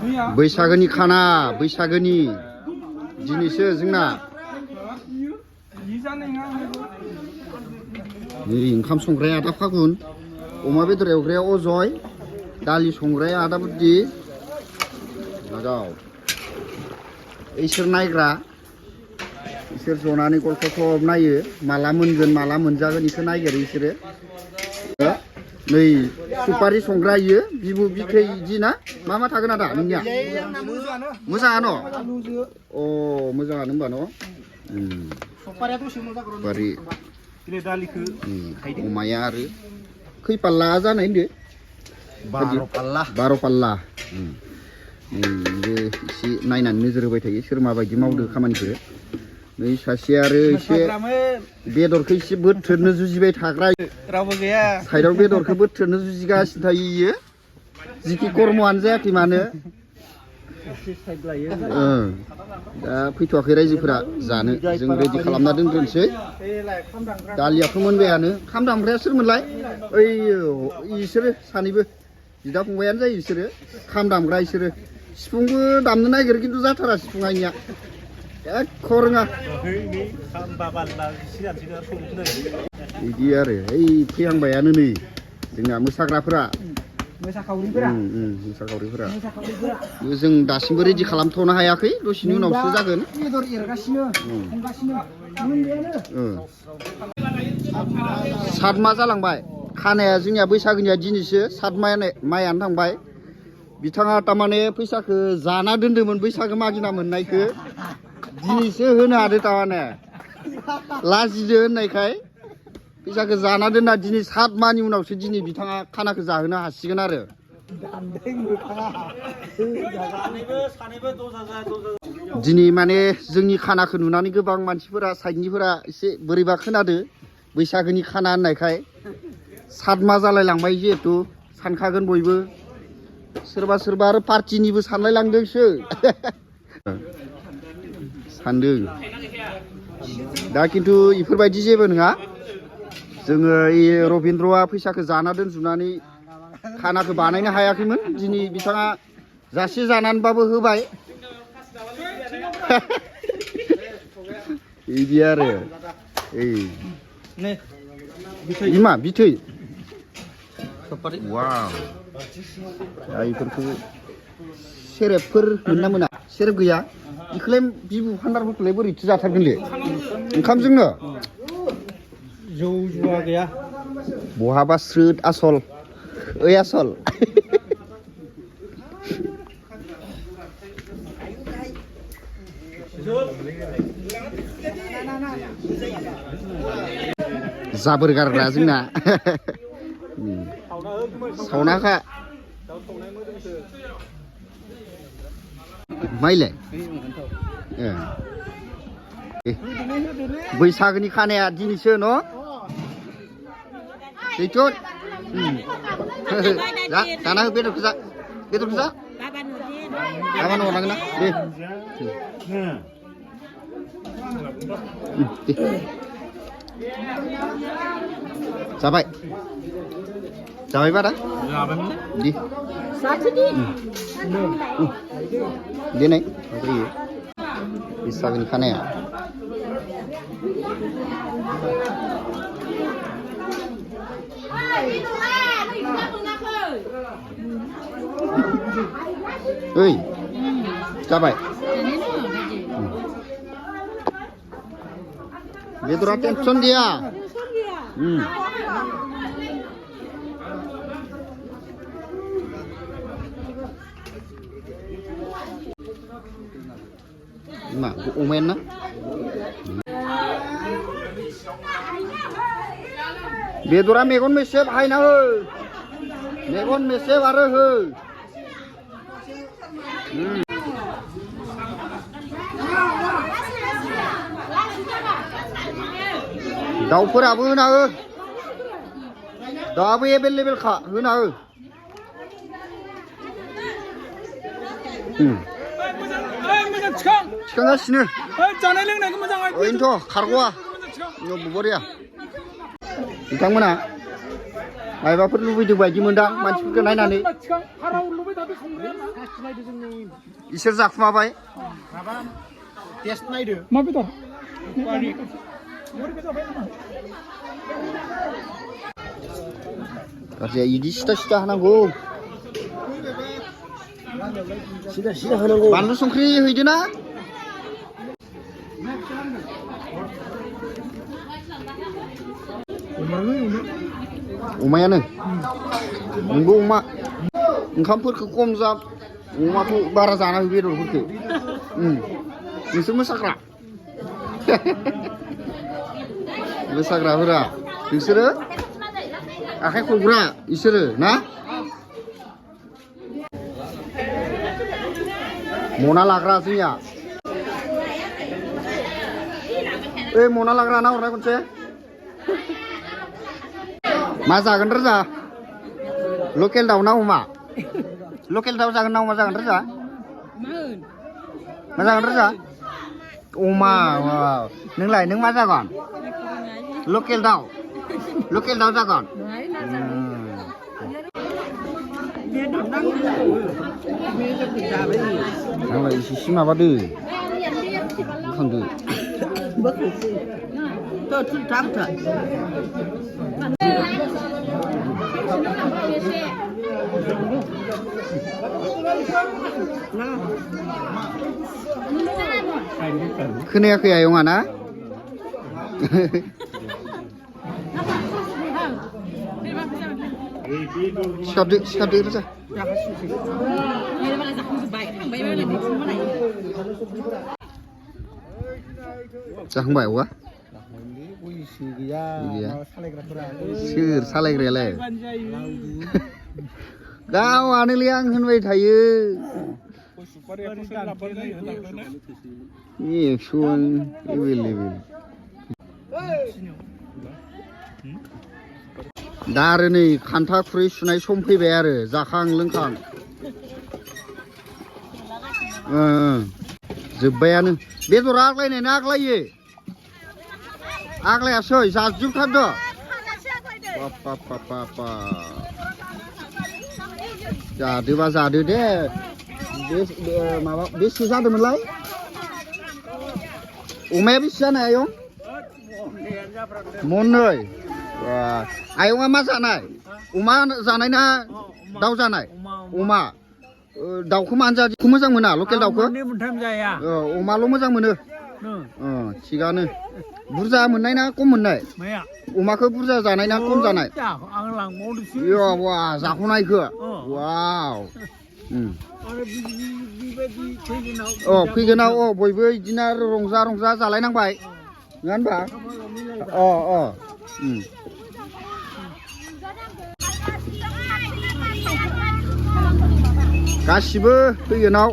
बैसागोनि खाना बैसागोनि दिनैसो जोंना ओंखाम संग्राया आदा फागुन अमा बेदर एवग्राया अजय दालि संग्राया आदा बुद्धि लागाव इसोर नायग्रा इसोर जनानै गल्फ सब नायो माला मोनगोन माला मोनजागोन इखौ नायगिरो इसोरो नै सुपारि संग्रा इयो बिबु बिथै इदि ना मा थागोन आदा नोंनिया मोजाङानो अ मोजाङानो होमबा न' सुपारि अमाया आरो खै पाल्ला जानाय होनदो 12 पाल्ला एसे नायनानै नोजोर होबाय थायो सोर माबायदि मावदो खामानिखौ नै सासे आरो एसे बेदरखौ एसे बोथ्रोदनो जुजिबाय थाग्रा रावबो गैया साइडआव बेदरखौ बोथ्रोदनो जुजिगासिनो थायो इयो जिखि कर्मआनो जायाखै मानो दा फैथ'वाखै रायजोफोरा जानो जों रेडि खालामना दोनग्रोनोसै दालियाथ' मोनबायानो खाम दामग्राया सोरमोनलाय ओइ इसोरो सानैबो बिदा फंबायानो जायो इसोरो खाम दामग्रा इसोरो सिफुंबो दामनो नागिरो खिन्थु जाथारा सिफुङानिया एख' रोङा बिदि आरो ओइ फैहांबायानो नै जोंना मोसाग्राफोरा मोसाखावरिफोरा जों दासिमबो रेडि खालामथ'नो हायाखै दसेनि उनावसो जागोन बेदर एरगासिनो सात मा जालांबाय खानाया जोंनिया बैसागोनिया दिनैसो सात मायानो थांबाय बिथाङा थारमाने फैसाखौ जाना दोन्दोंमोन बैसागो मागिना मोननायखौ दिनैसो होनो हादो थारमाने लाजिदो होननायखाय फैसाखौ जाना दोनना दिनै 7 मानि उनावसो दिनै बिथाङा खानाखौ जाहोनो हासिगोन आरो दिनै माने जोंनि खानाखौ नुनानै गोबां मानसिफोरा साइडनिफोरा एसे बोरैबा खोनादो बैसागोनि खाना होननायखाय 7 मा जालायलांबाय जिहेथु सानखागोन बयबो सोरबा सोरबा आरो पार्टिनिबो सानलाय लांदोंसो सानदों दा खिन्थु इफोरबायदि जेबो नङा जोङो रबिन्द्रआ फैसाखौ जाना दोनजुबनानै खानाखौ बानायनो हायाखैमोन दिनै बिथाङा जासे जानानैबाबो होबाय बिदि आरो मा बिथै वाव दा इफोरखौ सेरेबफोर मोना मोना सेरेब गैया इखौलाय बिबु फान्डारफोरखौलाय बोरैथो जाथारगोनलै ओंखामजोंनो जौ जुवा गैया बहाबा स्रोद आसल ओइ आसल जाबोर गारग्रा जोंना सावनाखा माइलाय बैसागोनि खानाया दिनैसो न' दैथुन जाना हो बेदरखौ जा गाबोन हरनांगोन ना दे जाबाय बादा दे देनाय जायो बैसागोनि खानाया ओइ जाबाय बेदरा टेनसन गैया मा अमायानो ना बेदरा मेगन मेसेब हायना हो मेगन मेसेब आरो हो दाउफोराबो होना हो दाबो एभेलेबेल खा होना हो थिखांगासिनो जानाय लोंनायखौ मोजाङै ओरैनोथ' खारग'वा बरिया बिथांमोना मायबाफोर लुबैदों बायदि मोनदां मानसिफोरखौ नायनानै इसोर जाखुमाबाय टेस्ट नायदो मा बेदर गारजाया इदि सिदा सिदा हानांगौ सिदा सिदा होनांगौ बानलु संख्रि हैदो ना अमायानो नंगौ अमा ओंखामफोरखौ खम जा अमाखौ बारा जाना हो बेदरफोरखौ नोंसोर मोसाग्रा मोसाग्राफोरा नोंसोरो आखाइ खबग्रा इसोरो ना मना लाग्रा जोंनिया ओइ मना लाग्रा ना हरनाय खनसे मा जागोन रोजा लकेल दाउ ना अमा लकेल दाउ जागोन ना अमा जागोन रोजा मा जागोन रोजा अमा नोंलाय नों मा जागोन लकेल दाउ जागोन आंलाय एसे माबादो बोखांदो खोनायाखै आयंआ ना सिखारदो रोजा जाखांबाय औवा सोर सालायग्रायालाय गावानोलै आं होनबाय थायो एक्सन एभेलेबेल दा आरो नै खान्था खुरै सुनाय सम फैबाय आरो जाखां लोंखां जोब्बायानो बेदरा आग्लायनायना आग्लायो आग्लायासै जाजोबथारदो जादोबा जादो दे माबा बेसे जादोंमोनलाय अमाया बेसे जानाय आयं मननै आयंआ मा जानाय अमा जानाय ना दाउ जानाय अमा दाउखौ मानो जादिखौ मोजां मोना लकेल दाउखौ अमाल' मोजां मोनो थिगानो बुरजा मोननाय ना खम मोननाय अमाखौ बुरजा जानाय ना खम जानाय जाख'नायखौ वाव फैगोनाव बयबो बिदिनो रंजा जालायनांबाय नङा होनबा गासिबो फैगोनाव